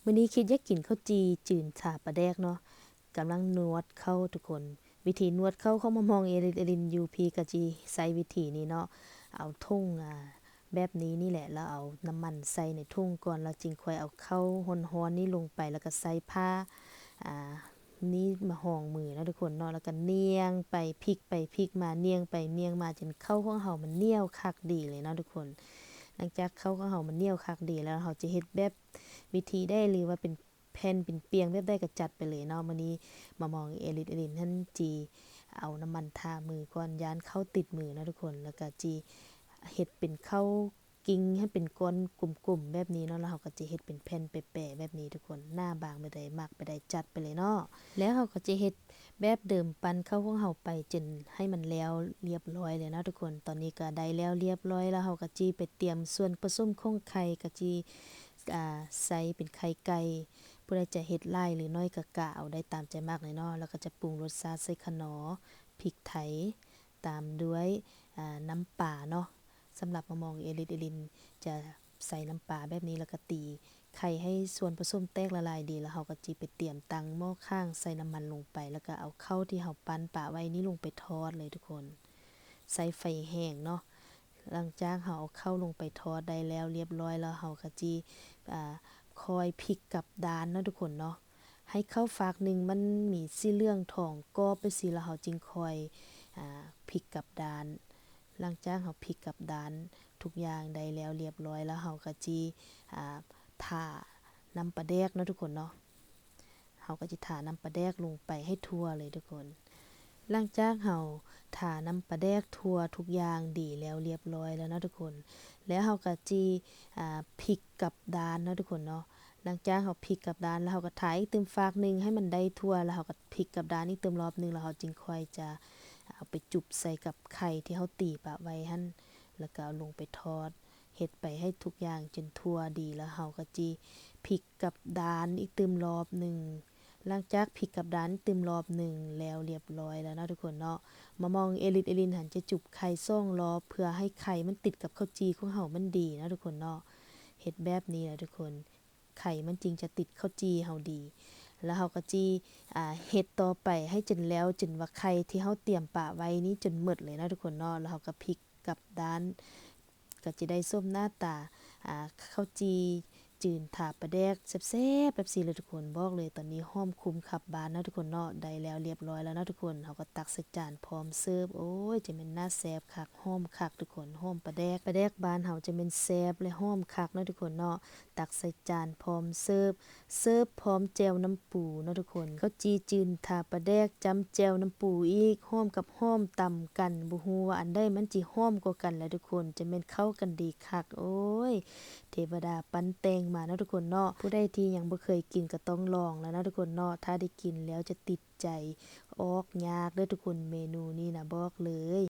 ມື້ນີ້ຄິດຢາກກິນເຂົ້າຈີ່ຈືນຖາປາແດກເນາະ, ກຳລັງນວດເຂົ້າທຸກຄົນ. ວິທີນວດເຂົ້າຂອງໝໍ່ມອງເອລິດເອລິນຢູ່ພີກະຈີໃຊ້ວິທີນີ້ເນາະ, ເອົາຖົງ ອາ ແບບນີ້ນີ້ແຫຼະ ແລ້ວເອົານ້ຳມັນໃສ່ໃນຖົງກ່ອນ ແລ້ວຈຶ່ງຄ່ອຍເອົາເຂົ້າຮ້ອນໆນີ້ລົງໄປ ແລ້ວກະໃສ່ຜ້າ ອາ ນີ້ມາຮອງມືເນາະທຸກຄົນເນາະ, ແລ້ວກະໜ່ຽງໄປ ພິກໄປພິກມາ ໜ່ຽງໄປໜ່ຽງມາ ຈົນເຂົ້າຂອງເຮົາມັນໜຽວຄັກດີເລີຍເນາະທຸກຄົນ. ຫຼັງຈາກເຂົ້າຂອງເຮົາມັນໜຽວຄັກດີແລ້ວ ເຮົາຈະເຮັດແບບວິທີໃດ ຫຼືວ່າເປັນແຜ່ນເປັນປຽງແບບໃດກະຈັດໄປເລີຍເນາະ. ມື້ນີ້ໝໍ່ມອງເອລິດເອລິນຫັ້ນຈີເອົານ້ຳມັນທາມືກ່ອນ ຢ້ານເຂົ້າຕິດມືເນາະທຸກຄົນ, ແລ້ວກະຈີເຮັດເປັນເຂົ້າ ກິ່ງໃຫ້ເປັນກ້ອນກົມໆແບບນີ້ເນາະ, ແລ້ວເຮົາກະຈະເຮັດເປັນແຜ່ນແປໆແບບນີ້ທຸກຄົນ, ໜາບາງແບບໃດ ມັກແບບໃດຈັດໄປເລີຍເນາະ. ແລ້ວເຮົາກະຈະເຮັດແບບເດີມ ປັ່ນເຂົ້າຂອງເຮົາໄປຈົນໃຫ້ມັນແລ້ວລຽບລ້ອຍເລີຍເນາະທຸກຄົນ. ຕອນນີ້ກະໄດ້ແລ້ວລຽບລ້ອຍແລ້ວ, ເຮົາກະຈີໄປຕຽມສ່ວນປະສົມຂອງໄຂ່ ກະຈີ ອາ ໃສ່ເປັນໄຂ່ໄກ່, ຜູ້ໃດຈະເຮັດຫຼາຍຫຼືໜ້ອຍກະກະເອົາໄດ້ຕາມໃຈມັກເລີຍເນາະ. ແລ້ວກະຈະປຸງລົດຊາດໃສ່ຂະໜໍ ພິກໄທ ຕາມດ້ວຍ ອາ ນ້ຳປາເນາະ. ສຳລັບໝໍ່ມອງເອລິດເອລິນຈະໃສ່ນ້ຳປາແບບນີ້ ແລ້ວກະຕີໄຂ່ໃຫ້ສ່ວນປະສົມແຕກລະລາຍດີ ແລ້ວເຮົາກະຈີໄປຕຽມຕັ້ງໝໍ້ຂ້າງ ໃສ່ນ້ຳມັນລົງໄປ ແລ້ວກະເອົາເຂົ້າທີ່ເຮົາປັ່ນປະໄວ້ນີ້ລົງໄປທອດເລີຍທຸກຄົນ, ໃຊ້ໄຟແຮງເນາະ. ຫຼັງຈາກເຮົາເອົາເຂົ້າລົງໄປທອດໄດ້ແລ້ວລຽບລ້ອຍແລ້ວ ເຮົາກະຈີ ອາ ຄ່ອຍພິກກັບດ້ານເນາະທຸກຄົນເນາະ. ໃຫ້ເຂົ້າຟາກໜຶ່ງມັນມີສີເຫຼືອງທອງກອບໄປຊີ້ ແລ້ວເຮົາຈຶ່ງຄ່ອຍ ອາ ພິກກັບດ້ານ. ຫຼັງຈາກເຮົາພິກກັບດ້ານ ທຸກຢ່າງໄດ້ແລ້ວລຽບລ້ອຍແລ້ວ ເຮົາກະຈີ ອາ ທານ້ຳປາແດກເນາະທຸກຄົນເນາະ. ເຮົາກະຈະທານ້ຳປາແດກລົງໄປໃຫ້ທົ່ວເລີຍທຸກຄົນ. ຫຼັງຈາກເຮົາທານ້ຳປາແດກທົ່ວທຸກຢ່າງດີແລ້ວລຽບລ້ອຍແລ້ວເນາະທຸກຄົນ, ແລ້ວເຮົາກະຈີ ອາ ພິກກັບດ້ານເນາະທຸກຄົນເນາະ. ຫຼັງຈາກເຮົາພິກກັບດ້ານແລ້ວ ເຮົາກະທາອີກຕື່ມຟາກໜຶ່ງໃຫ້ມັນໄດ້ທົ່ວ ແລ້ວເຮົາກະພິກກັບດ້ານອີກຕື່ມລອບໜຶ່ງ ແລ້ວເຮົາຈຶ່ງຄ່ອຍຈະເອົາໄປຈຸບໃສ່ກັບໄຂ່ທີ່ເຮົາຕີປະໄວ້ຫັ້ນ ແລ້ວກະເອົາລົງໄປທອດ. ເຮັດໄປໃຫ້ທຸກຢ່າງຈົນທົ່ວດີ ແລ້ວເຮົາກະຈີພິກກັບດ້ານອີກຕື່ມລອບໜຶ່ງ. ຫຼັງຈາກພິກກັບດ້ານຕື່ມລອບໜຶ່ງແລ້ວລຽບລ້ອຍແລ້ວເນາະທຸກຄົນເນາະ, ໝໍ່ມອງເອລິດເອລິນຫັ້ນຈະຈຸບໄຂ່ສອງລອບ ເພື່ອໃຫ້ໄຂ່ມັນຕິດກັບເຂົ້າຈີ່ຂອງເຮົາມັນດີເນາະທຸກຄົນເນາະ. ເຮັດແບບນີ້ແລ້ວທຸກຄົນ ໄຂ່ມັນຈຶ່ງຈະຕິດເຂົ້າຈີ່ເຮົາດີ. ແລ້ວເຮົາກະຈີ ອາ ເຮັດຕໍ່ໄປໃຫ້ຈົນແລ້ວ ຈົນວ່າໄຂ່ທີ່ເຮົາຕຽມປະໄວ້ນີ້ຈົນໝົດເລີຍເນາະທຸກຄົນເນາະ. ແລ້ວເຮົາກະພິກກັບດ້ານ ກະຈະໄດ້ສົມໜ້າຕາ ອາ ເຂົ້າຈີ່ຈືນທາປາແດກແຊບໆແບບຊີ້ເລີຍທຸກຄົນ. ບອກເລີຍຕອນນີ້ຫອມຄຸມຂັບບ້ານເນາະທຸກຄົນເນາະ. ໄດ້ແລ້ວລຽບລ້ອຍແລ້ວເນາະທຸກຄົນ, ເຮົາກະຕັກໃສ່ຈານພ້ອມເສີບ. ໂອ້ຍ ຈະແມ່ນໜ້າແຊບຄັກ ຫອມຄັກທຸກຄົນ, ຫອມປາແດກ. ປາແດກບ້ານເຮົາຈະແມ່ນແຊບ ແລະ ຫອມຄັກເນາະທຸກຄົນເນາະ. ຕັກໃສ່ຈານພ້ອມເສີບ, ເສີບພ້ອມແຈ່ວນ້ຳປູເນາະທຸກຄົນ. ເຂົ້າຈີ່ຈືນທາປາແດກ ຈ້ຳແຈ່ວນ້ຳປູອີກ ຫອມກັບຫອມຕຳກັນ, ບໍ່ຮູ້ວ່າອັນໃດມັນຊິຫອມກວ່າກັນແຫຼະທຸກຄົນ. ຈະແມ່ນເຂົ້າກັນດີຄັກ. ໂອ້ຍ ເທວະດາປັ້ນແຕ່ງມາເນາະທຸກຄົນເນາະ. ຜູ້ໃດທີ່ຍັງບໍ່ເຄີຍກິນກະຕ້ອງລອງແລ້ວເນາະທຸກຄົນເນາະ. ຖ້າໄດ້ກິນແລ້ວຈະຕິດໃຈ, ອອກຍາກເດີ້ທຸກຄົນ, ເມນູນີ້ນະ ບອກເລີຍ.